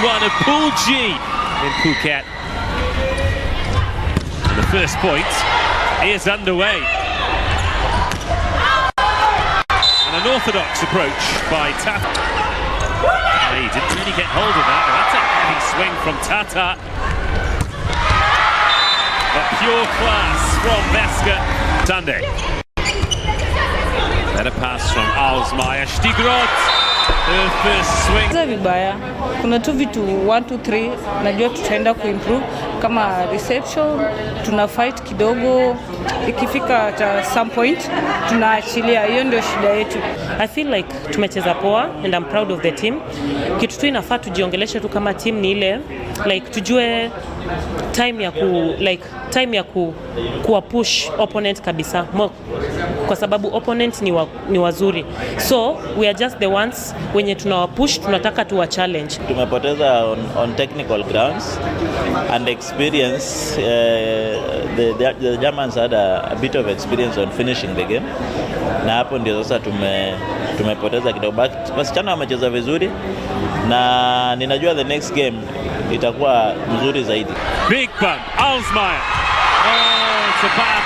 One of Pool G in Phuket. And the first point is underway. An unorthodox approach by Tata. He didn't really get hold of that, but that's a heavy swing from Tata. But pure class from Veska. Sunday. Better pass from Alsmeyer. Stigrot. Her first swing. Cheza vibaya, kuna tu vitu 1 2 3 najua tutaenda kuimprove kama reception, tuna fight kidogo, ikifika at some point tunaachilia. Hiyo ndio shida yetu. I feel like tumecheza poa and I'm proud of the team. Kitu tu inafaa tujiongeleshe tu kama team ni ile like tujue time ya ku like time ya ku kuwa push opponent kabisa Mo, kwa sababu opponent ni wazuri, so we are just the ones wenye tunawapush, tunataka tuwa challenge. Tumepoteza on technical grounds and experience. The Germans had a bit of experience on finishing the game, na hapo ndio sasa tumepoteza kidogo. But wasichana wamecheza vizuri na ninajua the next game itakuwa mzuri zaidi. Big bump. Alsmeyer. Oh, it's a bad